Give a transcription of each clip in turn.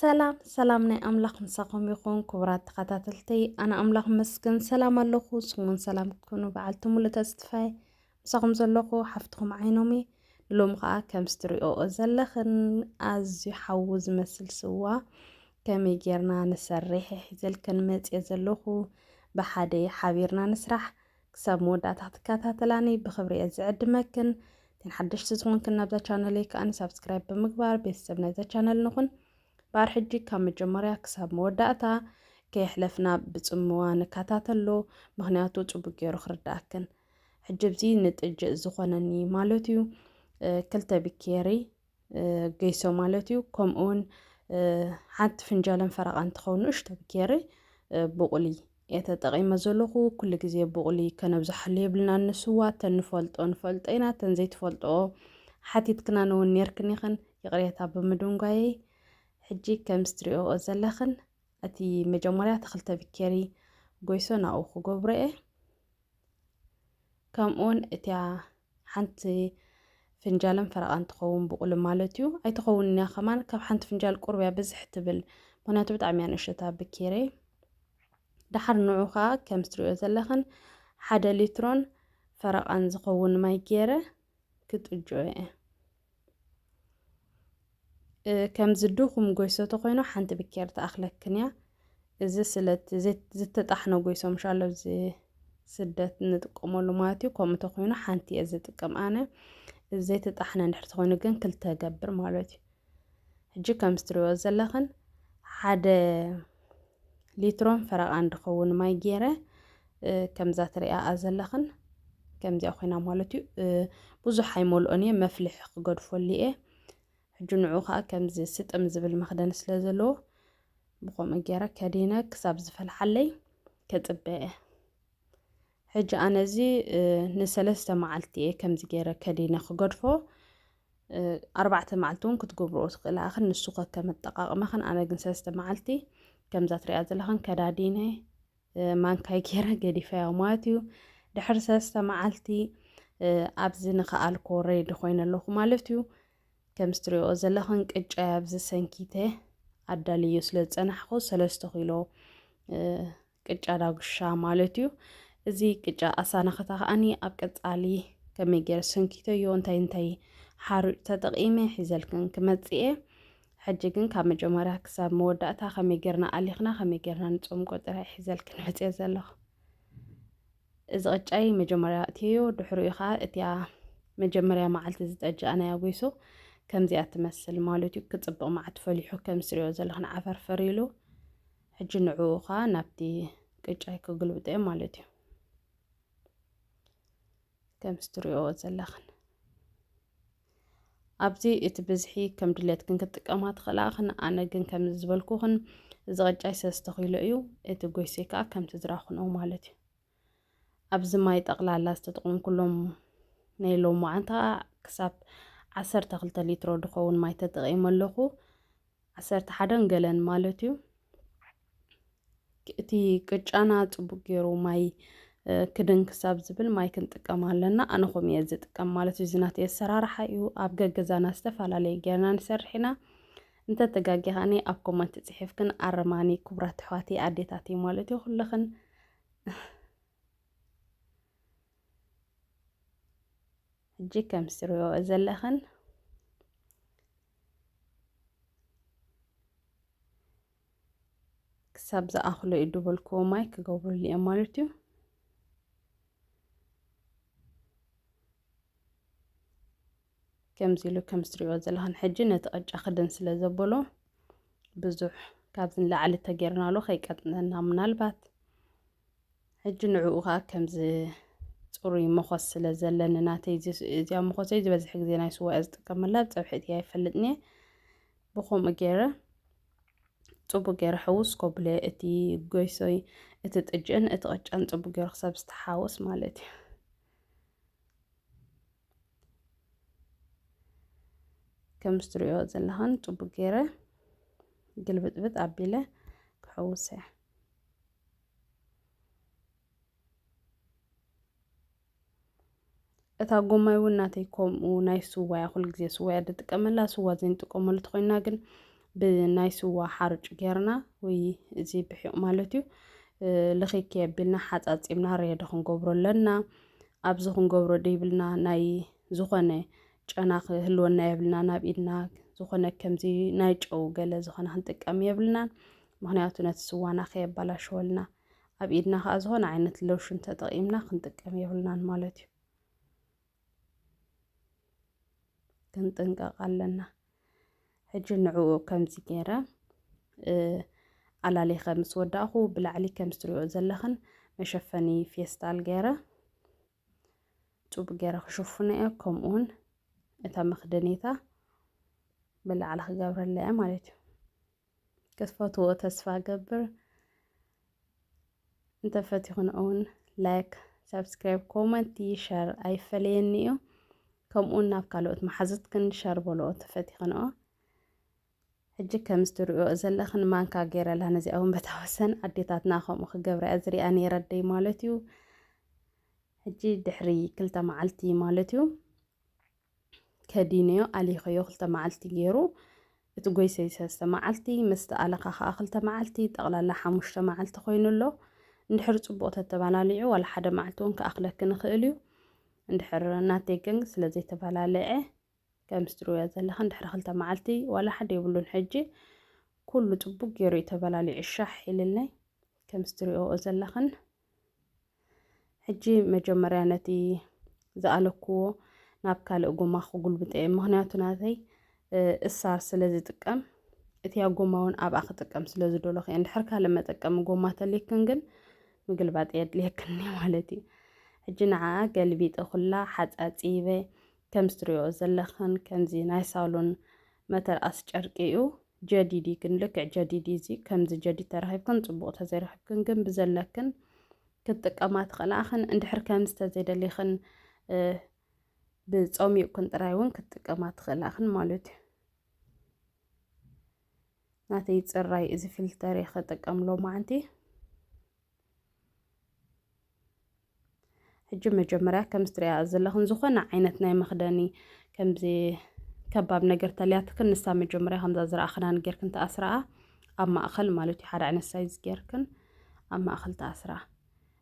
ሰላም ሰላም ናይ ኣምላኽ ምሳኹም ይኹን ክቡራት ተኸታተልተይ። ኣነ ኣምላኽ መስገን ሰላም ኣለኹ። ስሙን ሰላም ክትኮኑ በዓልቲ ሙሉ ተስፋይ ምሳኹም ዘለኹ ሓፍትኹም ዓይኖሚ። ንሎም ከዓ ከም ስትሪኦ ዘለኽን ኣዝዩ ሓዊ ዝመስል ስዋ ከመይ ጌርና ንሰርሕ ሒዘልክን መፅየ ዘለኹ። ብሓደ ሓቢርና ንስራሕ። ክሳብ መወዳእታ ክትከታተላኒ ብኽብሪ እየ ዝዕድመክን። እተን ሓደሽቲ ዝኾንክን ናብዛ ቻነለይ ከኣኒ ሳብስክራይብ ብምግባር ቤተሰብ ናይዛ ቻነል ንኹን። ባር ሕጂ ካብ መጀመርያ ክሳብ መወዳእታ ከየሕለፍና ብጽምዋ ንከታተሎ፣ ምኽንያቱ ጽቡቅ ገይሩ ክርዳኣክን። ሕጂ ኣብዚ ንጥጅእ ዝኾነኒ ማለት እዩ፣ እ፣ ክልተ ብኬሪ፣ እ፣ ገይሶ ማለት እዩ። ከምኡውን፣ እ፣ ሓንቲ ፍንጃለን ፈረቓን ትኸውን ንእሽቶ ብኬሪ፣ እ፣ ብቑሊ እየ ተጠቒመ ዘለኹ። ኩሉ ግዜ ብቑሊ ከነብዝሓሉ የብልናን። ንስዋ እተን ንፈልጦ ንፈልጦ ኢና፣ እተን ዘይትፈልጥኦ ሓቲትክናን እውን ኔርክን ኢኽን፣ ይቕሬታ ብምድንጓየይ። ሕጂ ከም እትሪኦኦ ዘለኽን እቲ መጀመርያ እቲ ክልተ ብኬሪ ጎይሶ ናብኡ ክገብሮ እየ። ከምኡውን እቲያ ሓንቲ ፍንጃልን ፈረቓን ትኸውን ብቑሊ ማለት እዩ። ኣይትኸውን እያ ከማን ካብ ሓንቲ ፍንጃል ቁርብ እያ ብዝሕ ትብል፣ ምኽንያቱ ብጣዕሚ እያ ንእሽቶ እታ ብኬሪ። ደሓር ንዑ ኸዓ ከም እትሪኦ ዘለኽን ሓደ ሊትሮን ፈረቓን ዝኸውን ማይ ገይረ ክጥጅኦ እየ። እ፣ ከምዚ ድኹም ጎይሶ ተኾይኑ ሓንቲ ብኬር ትኣኽለክን እያ። እዚ ስለ እቲ ዘይ-፣ ዝተጣሕነ ጎይሶ ምሻ ኣሎ ኣብዚ ስደት ንጥቀመሉ ማለት እዩ። ከምኡ ተኾይኑ ሓንቲ እየ ዝጥቀም ኣነ። እዚ ዘይተጣሕነ እንድሕር ተኾይኑ ግን ክልተ ገብር ማለት እዩ። ሕጂ ከም እትሪኦ ዘለኽን ሓደ ሊትሮን ፈረቓን ዝኸውን ማይ ገይረ፣ እ፣ ከምዛ ትሪኣኣ ዘለኽን ከምዚኣ ኮይና ማለት እዩ። እ፣ ብዙሕ ኣይመልኦን እየ፣ መፍልሒ ክገድፈሉ እየ። ሕጂ ንዑ ኸዓ ከምዚ ስጥም ዝብል መኽደን ስለ ዘለዎ ብኸምኡ ገይረ ከዲነ ክሳብ ዝፈልሓለይ ከጽበ እየ። ሕጂ ኣነ እዚ፣ እ፣ ንሰለስተ መዓልቲ እየ ከምዚ ገይረ ከዲነ ክገድፎ። እ፣ ኣርባዕተ መዓልቲ እውን ክትገብርኦ ትኽእላ ኢኽን፣ ንሱ ከከም ኣጠቓቕማኽን። ኣነ ግን ሰለስተ መዓልቲ ከምዛ ትሪኣ ዘለኽን ከዳዲነ፣ እ፣ ማንካይ ገይረ ገዲፈያ ማለት እዩ። ድሕሪ ሰለስተ መዓልቲ፣ እ፣ ኣብዚ ንኸኣልኮ ሬዲ ኮይነ ኣለኹ ማለት እዩ። ከም እትሪኦ ዘለኽን ቅጫ ኣብዚ ሰንኪተ ኣዳልዮ ስለ ዝጸናሕኩ ሰለስተ ኪሎ፣ እ፣ ቅጫ ዳጉሻ ማለት እዩ። እዚ ቅጫ ኣሳናኽታ ከኣኒ ኣብ ቀጻሊ ከመይ ገይረ ሰንኪተዮ፣ እንታይ እንታይ ሓሩጭ ተጠቒመ ሒዘልክን ክመጽእ እየ። ሕጂ ግን ካብ መጀመርያ ክሳብ መወዳእታ ከመይ ጌርና ኣሊኽና፣ ከመይ ጌርና ንጾምቆ ጥራይ ሒዘልክን መጽየ ዘለኹ። እዚ ቅጫይ መጀመርያ እትየዮ፣ ድሕሪኡ ኸዓ እቲኣ መጀመርያ መዓልቲ ዝጠጅኣናያ ጎይሶ ከምዚኣ ትመስል ማለት እዩ። ክጽብቕ መዓት ፈሊሑ ከም እትሪኦ ዘለኽን ዓፈርፈር ኢሉ። ሕጂ ንዕኡ ኸዓ ናብቲ ቅጫይ ክግልብጦ እየ ማለት እዩ። ከም እትሪኦ ዘለኽን። ኣብዚ እቲ ብዝሒ ከም ድሌትክን ክትጥቀማ ትኽእላ ኢኽን። ኣነ ግን ከምዚ ዝበልኩኽን እዚ ቅጫይ ሰለስተ ኪሎ እዩ። እቲ ጎይሰይ ከኣ ከምቲ ዝራኹንኦ ማለት እዩ። ኣብዚ ማይ ጠቕላላ ዝተጠቐምኩሎም ናይ ሎማዓንቲ ከኣ ክሳብ ዓሰርተ ክልተ ሊትሮ ዝኸውን ማይ ተጠቒመ ኣለኹ። ዓሰርተ ሓደን ገለን ማለት እዩ። እቲ ቅጫና ጽቡቅ ገይሩ ማይ፣ እ፣ ክድን ክሳብ ዝብል ማይ ክንጥቀም ኣለና። ኣነ ከምኡ እየ ዝጥቀም ማለት እዩ። እዚ ናተይ ኣሰራርሓ እዩ። ኣብ ገገዛና ዝተፈላለየ ጌርና ንሰርሕ ኢና። እንተተጋጊ ከኣኒ ኣብ ኮመንት ጽሒፍክን ኣርማኒ ክቡራት ኣሕዋተይ ኣዴታተይ ማለት እዩ ኩልኽን። ሕጂ ከም እትሪኦ ዘለኽን ክሳብ ዝኣኽሎ እዩ ዝበልክዎ ማይ ክገብረሉ እየ ማለት እዩ። ከምዚ ኢሉ ከም እትሪኦ ዘለኽን ሕጂ ነቲ ቅጫ ክድን ስለ ዘበሎ ብዙሕ ካብዚ ንላዕሊ ተገይርናሉ ከይቀጥነና ምናልባት ሕጂ ንዕኡ ኸዓ ከምዚ ጽሩይ መኾስ ስለ ዘለኒ ናተይ እዚ፣ እዚኣ መኾሰይ ዝበዝሕ ግዜ ናይ ስዋ እየ ዝጥቀመላ፣ ኣብ ጸብሒ እትያ ኣይፈልጥን እየ። ብኸምኡ ገይረ ጽቡቅ ገይረ ሕውስ ከብሎ እቲ ጎይሶይ፣ እቲ ጥጅእን እቲ ቅጫን ጽቡቅ ገይሩ ክሳብ ዝተሓወስ ማለት እዩ። ከም እትሪኦ ዘለኽን ጽቡቅ ገይረ ግልብጥብጥ ኣቢለ ክሕውስ እየ። እታ ጎማይ እውን ናተይ ከምኡ ናይ ስዋ እያ፣ ኩሉ ግዜ ስዋ እያ ዝጥቀመላ። ስዋ ዘይንጥቀመሉ ተኮይንና ግን ብናይ ስዋ ሓርጭ ጌርና ወይ እዚ ብሒቕ ማለት እዩ፣ እ፣ ልኺክ የቢልና ሓጻጺምና ሬዶ ክንገብሮ ኣለና። ኣብዚ ክንገብሮ ደይብልና ናይ ዝኾነ ጨና ክህልወና የብልና። ናብ ኢድና ዝኾነ ከምዚ ናይ ጨው ገለ ዝኾነ ክንጥቀም የብልናን። ምኽንያቱ ነቲ ስዋና ከየባላሸወልና ኣብ ኢድና ከኣ ዝኾነ ዓይነት ሎሽን ተጠቒምና ክንጥቀም የብልናን ማለት እዩ። ክንጥንቀቕ ኣለና። ሕጂ ንዕኡ ከምዚ ገይረ፣ እ፣ ኣላሊኸ ምስ ወዳእኹ ብላዕሊ ከምዚ ትሪኦ ዘለኽን መሸፈኒ ፌስታል ገይረ፣ ጽቡቅ ገይረ ክሽፍኖ እየ። ከምኡውን እታ መኽደኒታ ብላዕሊ ክገብረላ እየ ማለት እዩ። ክትፈትዎ ተስፋ ገብር። እንተፈቲኹን እውን ላይክ፣ ሳብስክራይብ፣ ኮመንቲ፣ ሸር ኣይፈለየኒ እዩ። ከምኡውን ናብ ካልኦት መሓዙትክን ሸር በልኦ እንተፈቲኽንኦ። ሕጂ ከምዚ ትሪኦ ዘለኽን ማንካ ገይረላ ነዚኣ እውን በታ ወሰን ኣዴታትና ከምኡ ክገብራ እየ ዝሪኣ ነይረ ኣደይ ማለት እዩ። ሕጂ ድሕሪ ክልተ መዓልቲ ማለት እዩ ከዲነዮ ኣሊኸዮ ክልተ መዓልቲ ገይሩ። እቲ ጎይሰይ ሰለስተ መዓልቲ፣ ምስ ተኣለኻ ኸዓ ክልተ መዓልቲ፣ ጠቕላላ ሓሙሽተ መዓልቲ ኮይኑ ኣሎ። እንድሕር ጽቡቕ ተተባላሊዑ ዋላ ሓደ መዓልቲ እውን ክኣኽለክን ይኽእል እዩ። እንድሕር ናተይ ግን ስለ ዘይተባላለዐ ከምዚ ትሪእዮ ዘለኽን ድሕሪ ክልተ መዓልቲ ዋላ ሓደ የብሉን። ሕጂ ኩሉ ጽቡቅ ገይሩ እዩ ተበላሊዑ ሻሕ ኢልለይ ከምዚ ትሪእዮ ዘለኽን። ሕጂ መጀመርያ ነቲ ዝኣለክዎ ናብ ካልእ ጎማ ክጉልብጠ እየ። ምኽንያቱ ናተይ፣ እ፣ እሳር ስለ ዝጥቀም፣ እቲያ ጎማ እውን ኣብኣ ክጥቀም ስለ ዝደለኹ እየ። እንድሕር ካልእ መጠቀሚ ጎማ ተልየክን ግን ምግልባጥ የድልየክኒ ማለት እዩ። ሕጂ ንዓኣ ገልቢጠ ኩላ ሓጻጺበ፣ ከምዚ ትሪኦ ዘለኽን ከምዚ ናይ ሳሎን መተርኣስ ጨርቂ እዩ። ጀዲድ እዩ ግን ልክዕ ጀዲድ እዩ። እዚ ከምዚ ጀዲድ ተረኺብክን ጽቡቕ ተዘይረኺብክን ግን ብዘለክን ክትጥቀማ ትኽእላ እኽን። እንድሕር ከምዚ ተዘይደሊኽን፣ እ፣ ብጸሚቕክን ጥራይ እውን ክትጥቀማ ትኽእላ እኽን ማለት እዩ። ናተይ ጽራይ እዚ ፊልተር እየ ክጥቀም ሎማዓንቲ። ሕጂ መጀመርያ ከምዚ ትሪኣ ዘለኽን ዝኾነ ዓይነት ናይ መኽደኒ ከምዚ ከባብ ነገር ተልያትክን ንሳ መጀመርያ ከምዛ ዝረኣኽናን ጌርክን ተኣስረኣ ኣብ ማእኸል ማለት እዩ። ሓደ ዓይነት ሳይዝ ጌርክን ኣብ ማእኸል ተኣስረኣ።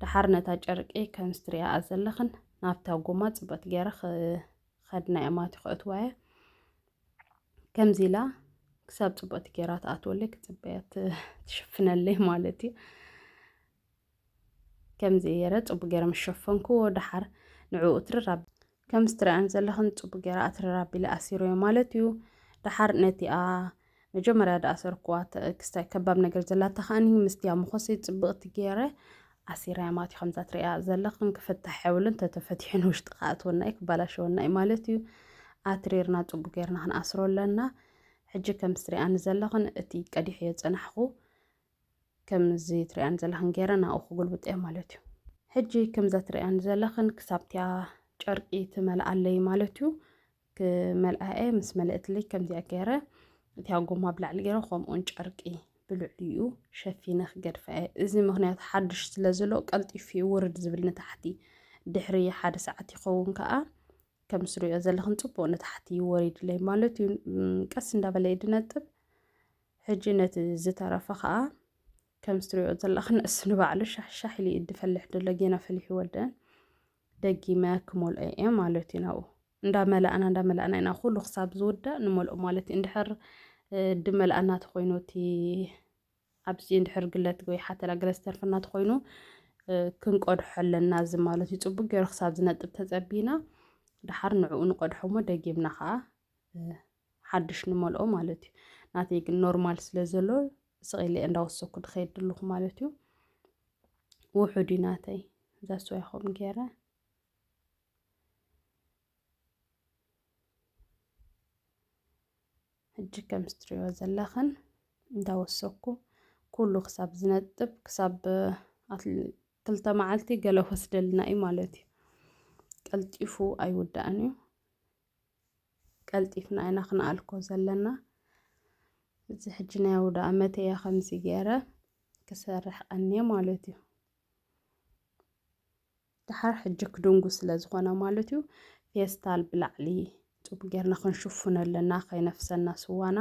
ደሓር ነታ ጨርቂ ከምዚ ትሪኣ ዘለኽን ናብታ ጎማ ጽበት ገይረ ኸድና እየ ማለት እዩ፣ ከእትዋ እየ። ከምዚ ኢላ ክሳብ ጽቡቕቲ ገይራ ትኣትወለይ ክጽበያ ት-፣ ትሽፍነለይ ማለት እዩ። ከምዚ ገይረ ጽቡቅ ገይረ ምስ ሸፈንክዎ፣ ደሓር ንዕኡ ትርር ኣብ-፣ ከምዚ ትሪኣን ዘለኽን ጽቡቅ ገይረ ኣትርር ኣቢለ ኣሲረዮ ማለት እዩ። ደሓር ነቲኣ መጀመርያ ዝኣሰርክዋ ተ-፣ ክስታይ ከባብ ነገር ዘላታ ከኣኒ ምስቲያ መኾሰይ ጽብቕቲ ገይረ ኣሲረያ ማለት እዩ። ከምዛ ትሪኣ ዘለኽን ክፍታሕ የብሉን፣ ተተፈቲሑ ንውሽጢ ክኣትወና እዩ፣ ክባላሸወና እዩ ማለት እዩ። ኣትሪርና ጽቡቅ ገይርና ክንኣስሮ ኣለና። ሕጂ ከምዚ ትሪኣኒ ዘለኽን እቲ ቀዲሐዮ ዝጸናሕኩ ከምዚ ትሪኣን ዘለኽን ገይረ ናብኡ ክጉልብጥ እየ ማለት እዩ። ሕጂ ከምዛ ትሪኣን ዘለኽን ክሳብቲያ ጨርቂ ትመልኣለይ ማለት እዩ። ክመልኣ እየ፣ ምስ መለእትለይ ከምዚኣ ገይረ እቲያ ጎማ ብላዕሊ ገይረ ከምኡውን ጨርቂ ብልዕሊኡ ሸፊነ ክገድፋ እየ። እዚ ምኽንያቱ ሓድሽ ስለ ዘሎ ቀልጢፉ እዩ ውርድ ዝብል ንታሕቲ። ድሕሪ ሓደ ሰዓት ይኸውን ከኣ ከም ትሪኦ ዘለኽን ጽቡቕ ንታሕቲ ወሪድለይ ማለት እዩ። እም፣ ቀስ እንዳበለ እዩ ዝነጥብ። ሕጂ ነቲ ዝተረፈ ከኣ ከም ትሪኦ ዘለኽን እሱ ንባዕሉ ሻሕ ሻሕ ኢሉ እዩ ዝፈልሕ ዘሎ፣ ጌና ፈሊሑ ወደን ደጊመ ክመልኦ እየ ማለት እዩ ናብኡ። እንዳመላእና እንዳመላእና ኢና ኩሉ ክሳብ ዝውዳእ ንመልኦ ማለት እዩ። እንድሕር፣ እ፣ ድመልኣና ተኾይኑ እቲ ኣብዚ እንድሕር ግለት ወይ ሓተላ ገለ ዝተርፈና ተኾይኑ፣ እ፣ ክንቀድሖ ኣለና እዚ ማለት እዩ። ጽቡቅ ገይሩ ክሳብ ዝነጥብ ተጸቢና፣ ደሓር ንዕኡ ንቀድሖ እሞ ደጊምና ከኣ፣ እ፣ ሓድሽ ንመልኦ ማለት እዩ። ናተይ ግን ኖርማል ስለ ዘሎ፣ ስቕ ኢለ እንዳወሰኩ ድኸይድ ኣለኹ ማለት እዩ። ውሑድ እዩ ናተይ። እዛ ስዋ ይኸውን ገይረ። ሕጂ ከም ትሪኦ ዘለኽን እንዳወሰኩ ኩሉ ክሳብ ዝነጥብ፣ ክሳብ ኣትል-፣ ክልተ መዓልቲ ገለ ወስደልና እዩ ማለት እዩ። ቀልጢፉ ኣይውዳእን እዩ። ቀልጢፍና ኢና ክንኣልኮ ዘለና። እዚ ሕጂ ናይ ኣውዳኣ መተያ ከምዚ ገይረ ክሰርሕ ቀንየ ማለት እዩ። ደሓር ሕጂ ክድንጉ ስለ ዝኾነ ማለት እዩ፣ ፌስታል ብላዕሊ ጽቡቅ ጌርና ክንሽፍኖ ኣለና፣ ከይነፍሰና ስዋና።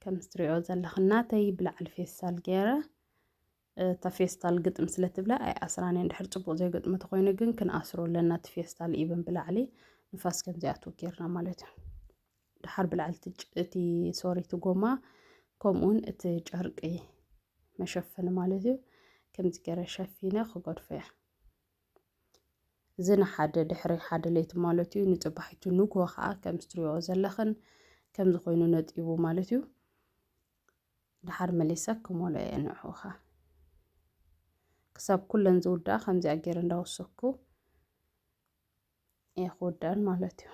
ከም እትሪኦ ዘለኽን ናተይ ብላዕሊ ፌስታል ገይረ፣ እታ ፌስታል ግጥም ስለ ትብላ ኣይኣስራን እየ። እንድሕር ጽቡቕ ዘይገጥሞ ተኾይኑ ግን ክንኣስሮ ኣለና፣ እቲ ፌስታል ኢብን ብላዕሊ ንፋስ ከም ዘይኣትዎ ጌርና ማለት እዩ። ድሓር ብላዕሊ እቲ ጭ-፣ እቲ፣ ሶሪ፣ እቲ ጎማ ከምኡውን እቲ ጨርቂ መሸፈኒ ማለት እዩ። ከምዚ ገይረ ሸፊነ ክገድፎ እየ። እዚ ንሓደ ድሕሪ ሓደ ለይቲ ማለት እዩ። ንጽባሒቱ ንግሆ ኸዓ ከም እትሪኦ ዘለኽን ከምዚ ኮይኑ ነጢቡ ማለት እዩ። ድሓር መሊሰ ክሞልኦ እየ ንዕኡ ኸዓ። ክሳብ ኩለን ዝውዳእ ከምዚኣ ገይረ እንዳወሰኩ እየ ክውድኣን ማለት እዩ።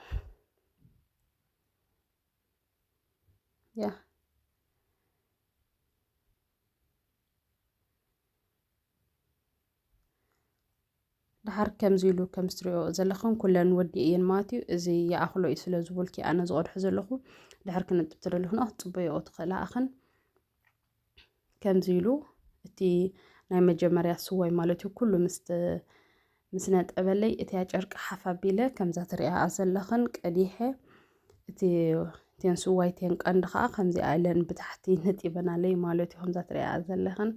ያ። ድሓር ከምዚ ኢሉ ከም እትሪኦ ዘለኽን ኩለን ወዲኤ እየን ማለት እዩ። እዚ ይኣኽሎ እዩ ስለ ዝበልኩ ኣነ ዝቐድሖ ዘለኹ። ድሓር ክነጥብ ተደለኹና ክትጽበይኦ ትኽእላ ኣኽን። ከምዚ ኢሉ እቲ ናይ መጀመርያ ስዋይ ማለት እዩ ኩሉ ምስ ተ-፣ ምስ ነጠበለይ እቲያ ጨርቂ ሓፍ ኣቢለ ከምዛ ትሪኣ ዘለኽን ቀዲሐ እቲ፣ እተን ስዋይ እተን ቀንዲ ኸዓ ከምዚኣ ኢለን ብታሕቲ ነጢበናለይ ማለት እዩ። ከምዛ ትሪኣ ዘለኽን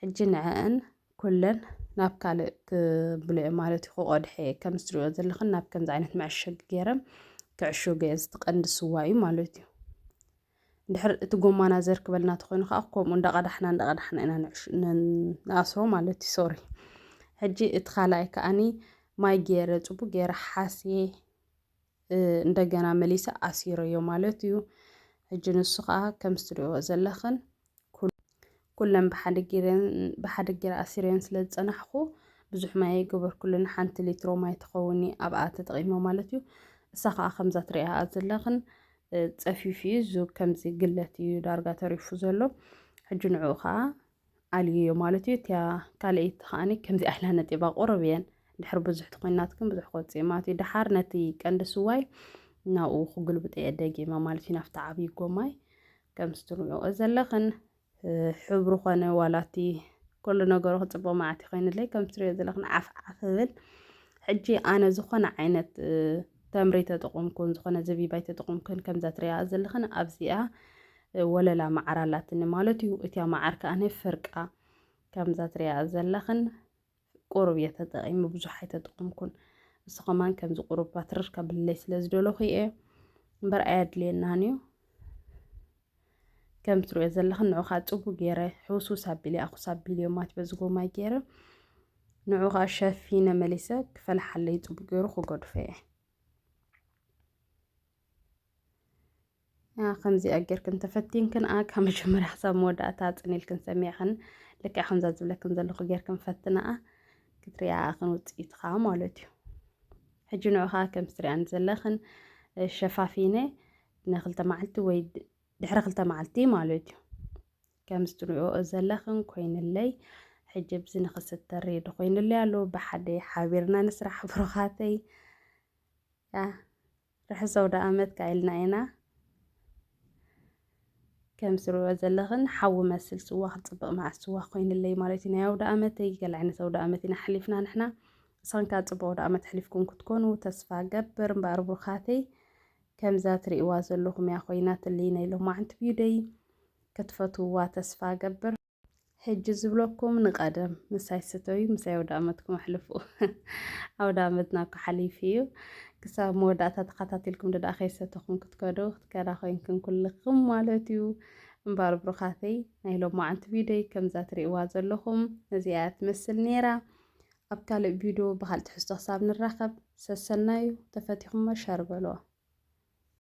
ሕጂ ንዐአን ኩለን ናብ ካልእ ክብልኦ ማለት እዩ፣ ክቆድሐ እየ። ከም እትሪኦ ዘለኽን ናብ ከምዚ ዓይነት መዐሸጊ ገይረ ክዕሽጎ እየ። እዚ እቲ ቀንዲ ስዋ እዩ ማለት እዩ። እንድሕር እቲ ጎማና ዘርክበልና ተኾይኑ ከዓ ከምኡ እንዳቐዳሕና፣ እንዳቐዳሕና ኢና ንዕሽ-፣ ን-፣ ንኣስሮ ማለት እዩ። ሶሪ። ሕጂ እቲ ካልኣይ ከዓኒ ማይ ገይረ፣ ጽቡቅ ገይረ ሓስየ፣ እ፣ እንደገና መሊሰ ኣሲረዮ ማለት እዩ። ሕጂ ንሱ ከዓ ከም እትሪእዎ ዘለኽን ኩል-፣ ኩለን ብሓደ ጌረን፣ ብሓደ ጌረ ኣሲረን ስለ ዝጸናሕኩ ብዙሕ ማይ ኣይገበርኩሉን። ሓንቲ ሊትሮ ማይ ትኸውን ኣብኣ ተጠቒመ ማለት እዩ። እሳ ከዓ ከምዛ ትሪእያ ዘለኽን፣ እ፣ ጸፊፉ እዩ። እዚ ከምዚ ግለት እዩ ዳርጋ ተሪፉ ዘሎ። ሕጂ ንዕኡ ከዓ ኣልይዮ ማለት እዩ። እቲያ ካልኣይቲ ከዓኒ ከምዚኣ ኢላ ነጢባ ቁሩብ እየን። ድሕሪ ብዙሕ ተኾይናትክን ብዙሕ ክወፅእ እዩ ማለት እዩ። ድሓር ነቲ ቀንዲ ስዋይ ናብኡ ክግልብጦ እየ ደጊመ ማለት እዩ፣ ናብቲ ዓብዪ ጎማይ። ከም እትሪእኦ ዘለኽን፣ እ፣ ሕብሩ ኾነ ዋላ እቲ ኩሉ ነገሩ ክፅቡቕ መዓት ይኾይንለይ። ከም እትሪእዮ ዘለኽን ዓፍ ዓፍ እብል። ሕጂ ኣነ ዝኾነ ዓይነት፣ እ፣ ተምሪ ተጠቐምኩን ዝኾነ ዘቢብ ኣይተጠቐምኩን፣ ከምዛ ትሪእያ ዘለኽን ኣብዚኣ፣ እ፣ ወለላ መዓር ኣላትኒ ማለት እዩ። እቲያ መዓር ከኣ ናይ ፍርቃ ከምዛ ትሪእያ ዘለኽን ቁሩብ እየ ተጠቒመ፣ ብዙሕ ኣይተጠቐምኩን። እሱ ከማን ከምዚ ቁሩብ ባትርር ከብልለይ ስለ ዝደለኹ እየ እምበር ኣየድልየናን እዩ። ከም ትሪእዮ ዘለኽን ንዑ ኸዓ ጽቡቕ ገይረ ሕውስውስ ኣቢለ፣ ኣኹስ ኣቢለዮ ማለት በዚ ጎማይ ገይረ ንዑ ኸዓ ሸፊነ መሊሰ ክፈላሓለይ ጽቡቕ ገይሩ ክገድፎ እየ። ያ፣ ከምዚኣ ጌርክን ተፈቲንክን፣ ኣ፣ ካብ መጀመርያ ክሳብ መወዳእታ ጽን ኢልክን ሰሚዕክን፣ ልክዕ ከምዛ ዝብለክን ዘለኹ ጌርክን ፈትንኣ፣ ክትሪኣ ኣኽን ውጽኢትኻ ማለት እዩ። ሕጂ ንዑ ኸኣ ከም ትሪኣን ዘለኽን፣ እ፣ ሸፋፊነ ንኽልተ መዓልቲ ወይ ድ-፣ ድሕሪ ክልተ መዓልቲ ማለት እዩ። ከም ትሪኦ ዘለኽን ኮይንለይ፣ ሕጂ ብዚ ንኽስተር ሬዲ ኮይንለይ ኣሎ። ብሓደ ሓቢርና ንስራሕ ብሩኻተይ። ያ፣ ርሑስ ኣውደ ኣመት ከኣ ኢልና ኢና። ከም ትሪኦ ዘለኽን ሓዊ መስል ስዋ ክጽብቕ መዓት ስዋ ኮይንለይ ማለት እዩ። ናይ ኣውደ ኣመተይ ገለ ዓይነት ኣውደ ኣመት ኢና ሓሊፍና ንሕና። ንስኽን ከኣ ጽቡቕ ኣውደ ኣመት ኣሕሊፍኩም ክትኮኑ ተስፋ ገብር። እምበኣር ብሩኻተይ፣ ከምዛ ትሪእዋ ዘለኹም እያ ኮይናትለይ ናይ ሎማዓንቲ ቪድዮይ። ክትፈትውዋ ተስፋ ገብር። ሕጂ ዝብለኩም ንቐደም፣ ምሳይ ስተዩ፣ ምሳይ ኣውደ ኣመትኩም ኣሕልፉ። ኣውደ ኣመትና እኮ ሓሊፉ እዩ። ክሳብ መወዳእታ ተኸታቲልኩም ደኣ ከይሰተኹም ክትከዱ፣ ክትከዳ ኮይንክን ኩልኽም ማለት እዩ። እምበኣር ብሩኻተይ፣ ናይ ሎማዓንቲ ቪድዮይ ከምዛ ትሪእዋ ዘለኹም ነዚኣ እያ ትመስል ነይራ። ኣብ ካልእ ቪድዮ ብኻልእ ትሕዝቶ ክሳብ ንራኸብ፣ ሰሰናዩ፣ ተፈቲኹሞ ሸር በልዎ።